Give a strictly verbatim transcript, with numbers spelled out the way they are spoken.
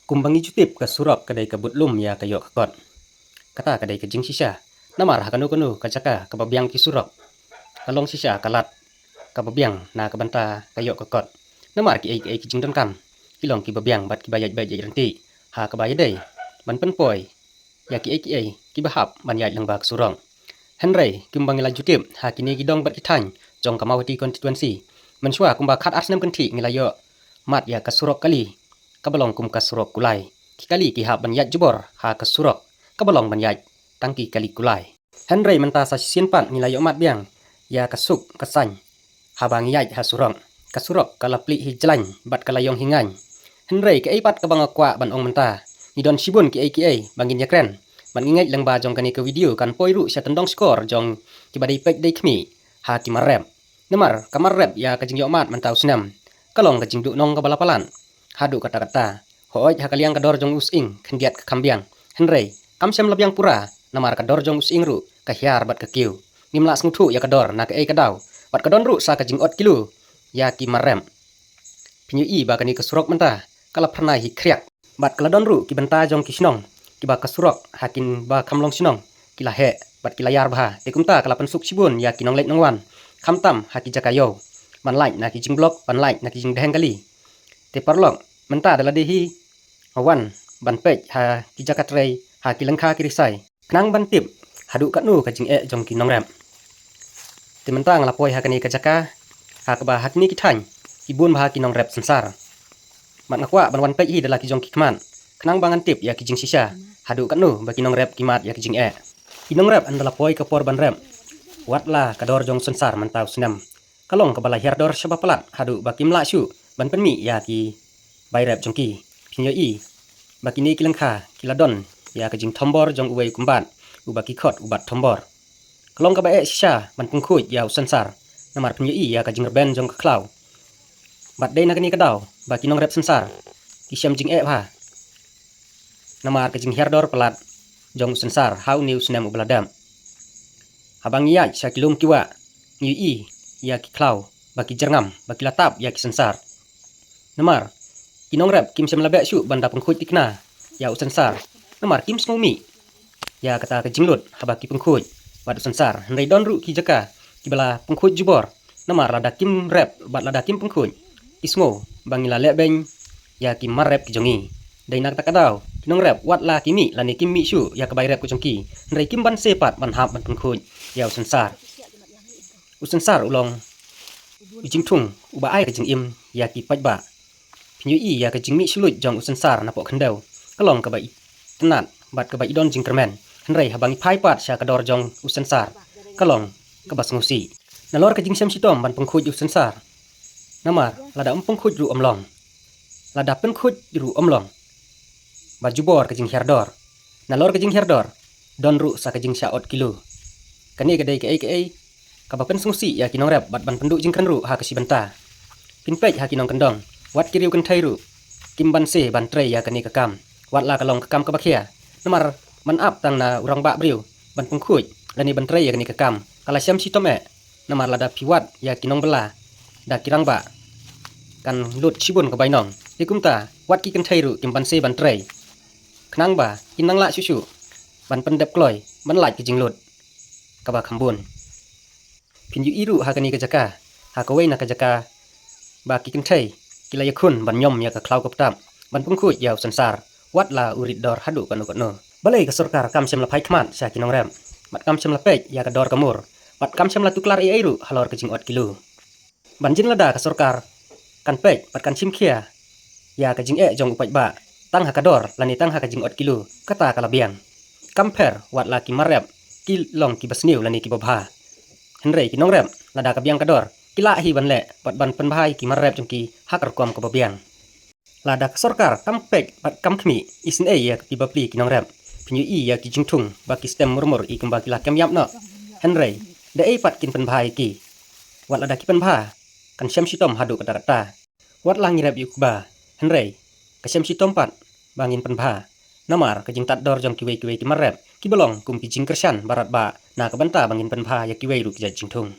Kumba ngi ju tip, ka surok ka dei ka budlum ïa ka ïoh ka kot. Kata ka dei ka jingshisha. Namar ha kano kano ka jaka kaba biang ki surok, ka long shisha ka lad kaba biang na ka bynta ka ïoh ka kot. Namar kiei kiei ki jingdonkam ki long kiba biang bad kiba ïaid beit ïaid ryntih ha kaba ïadei ban pynpoi ïa kiei kiei kiba hap ban ïaid lyngba ka surok. Hynrei kumba ngi la ju tip, ha kine ki dong bad ki thaiñ jong ka Mawhati constituency, mynshuwa kumba khatar snem kynthih ngi la ïoh mad ïa ka surok kali kaba long kum ka surok kulai. Ki kali ki hap ban ïaid jubor ha ka surok kaba long ban ïaid tang ki kali kulai. Hynrei mynta sa shisien pat ngi la ïoh mad biang ïa ka suk ka saiñ haba ngi ïaid ha surok. Ka surok ka la plie hi jlaiñ bad ka la ïong hi ngaiñ. Hynrei kaei pat kaba nga kwah ban ong mynta, ngi don shibun kiei kiei ba ngin ïakren. Bad ngi ngeit lyngba jong kane ka video kan poi ruh sha tyndong shkor jong kiba dei peit dei khmih ha ki mar rep. Namar ka mar rep ïa ka jingïoh mad mynta u snem ka long ka jingduhnong kaba la palat haduh katta katta. Hooid, ha ka liang ka dor jong u sying khyndiat ka kham biang, hynrei kam shym la biang pura, namar ka dor jong u sying ruh ka hiar bad ka kiew. Ngim lah sngewthuh ïa ka dor na kaei ka daw, bad ka don ruh sa ka jingot kilo ïa ki mar rep. Phin ïohi ba kane ka surok mynta ka la phyrnai hi khriak. Bad ka la don ruh ki bynta jong ki shnong kiba ka surok ha kin ba kham long shnong ki la heh bad ki la ïar bha. Te kumta ka la pynsuk shibun ïa ki nongleit nongwan, khamtam ha ki jaka ïew, ban lait na ki jingblok, ban lait na ki jingdheng kali. Te paralok, mynta da lade hi nga wan ban peit ha ki jaka trei, ha ki lyngkha ki risai, khnang ban tip haduh katno ka jingeh jong ki nongrep. Te mynta nga la poi ha kane ka jaka ha kaba ha kine ki thaiñ ki bun bha ki nongrep synsar. Bad nga kwah ban wan peit hi da la ki jong ki khmat, khnang ba ngan tip ïa ki jingshisha haduh katno ba ki nongrep ki mad ïa ki jingeh. Ki nongrep ynda la poi ka por ban rep, wat la ka dor jong synsar mynta u snem ka long kaba la hiar dor shaba palat haduh ba kim lah shuh ban pynmih ïa ki bai rep jong ki. Phin ïohi ba kine ki lyngkha ki la don ïa ka jingthombor jong uwei u kymbat uba ki khot u Bat Thombor. Ka long kaba eh shisha ban pynkhuid ïa u synsar, namar phin ïohi ïa ka jingrben jong ka khlaw. Bad dei na kane ka daw ba ki nongrep synsar ki shem jingeh bha namar ka jinghiar dor palat jong u synsar ha une u snem uba la dep. Haba ngi ïaid sha ki lum ki wah, ngi ïohi ïa ki khlaw ba ki jyrngam, ba ki la tap ïa ki synsar. Namar ki nongrep kim shym la beh shuh ban da pynkhuid tikna ïa u synsar, namar kim sngewmih ïa kata ka jinglut haba ki pynkhuid bad u synsar. Hynrei don ruh ki jaka kiba la pynkhuid jubor, namar lada kim rep bad lada kim pynkhuid, ki sngew ba ngi la lehbeiñ ïa ki mar rep ki jong ngi. Dei na kata ka daw ki nongrep wat la ki mih lane kim mih shuh ïa ka bai rep ka jong ki, hynrei kim banse pat ban hap ban pynkhuid ïa u synsar. U synsar u long u jingthung uba ai ka jingim ïa ki paidbah. Phin ïohi ïa ka jingmih shuh lut jong u synsar napoh khyndew ka long kaba itynnad bad kaba i don jingkyrmen. Hynrei haba ngi phai pat sha ka dor jong u synsar, ka long kaba sngewsih. Nalor ka jingshem shitom ban pynkhuid u synsar, namar lada ym pynkhuid ruh ym long, lada pynkhuid ruh ym long, ba jubor ka jinghiar dor. Nalor ka jinghiar dor, don ruh sa ka jingshah ot kilo. Kane ka dei kaei kaei kaba pynsngewsih ïa ki nongrep bad ban pynduh jingkren ruh ha ka shi bynta. Phin peit ha ki nongkyndong, wat ki riew kynthei ruh kim banse ban trei ïa kane ka kam, wat la ka long ka kam kaba khia. Namar ban ap tang na u rangbah briew ban pynkhuid lane ban trei ïa kane ka kam ka la shem shitom eh. Namar lada phi wad ïa ki nongbylla da ki rangbah, kan lut shibun ka bainong. Te kumta wat ki kynthei ruh kim banse ban trei, khnang ba kin nang lah shuh shuh ban pyndep kloi ban lait ka jinglut kaba kham bun. Phin ïohi ruh ha kane ka jaka, ha kawei na ka jaka ba ki kynthei ki la ïakhun ban ñiom ïa ka khlaw ka btap ban pynkhuid ïa u synsar, wat la u rit dor haduh katno katno. Balei ka sorkar kam shym la phai khmat sha ki nongrep, bad kam shym la peit ïa ka dor ka mur, bad kam shym la tuklar ei ei ruh halor ka jingot kilo? Ban jin lada ka sorkar kan peit bad kan shim khia ïa ka jingeh jong u paidbah tang ha ka dor lane tang ha ka jingot kilo, kata ka la biang. Kam pher wat la ki mar rep ki long kiba sniew lane kiba bha, hynrei ki nongrep lada ka biang ka dor ki lah hi ban leh bad ban pynbha ïa ki mar rep jong ki ha ka rukom kaba biang. Lada ka sorkar kam peit bad kam khmih isynei ïa ki bapli ki nongrep, phin ïohi ïa ki jingthung ba ki stem mur mur i kumba ki la kem ïap noh. Hynrei da ei pat kin pynbha ïa ki? Wat lada ki pynbha, kan shem shitom haduh katta katta. Wat la ngi rep ïa u kba, hynrei ka shem shitom pat ba ngin pynbha. Namar ka jingtad dor jong kiwei kiwei ki mar rep kiba long kum ki jingkyrshan baroh ba na ka bynta ba ngin pynbha ïa kiwei ruh ki jait jingthung.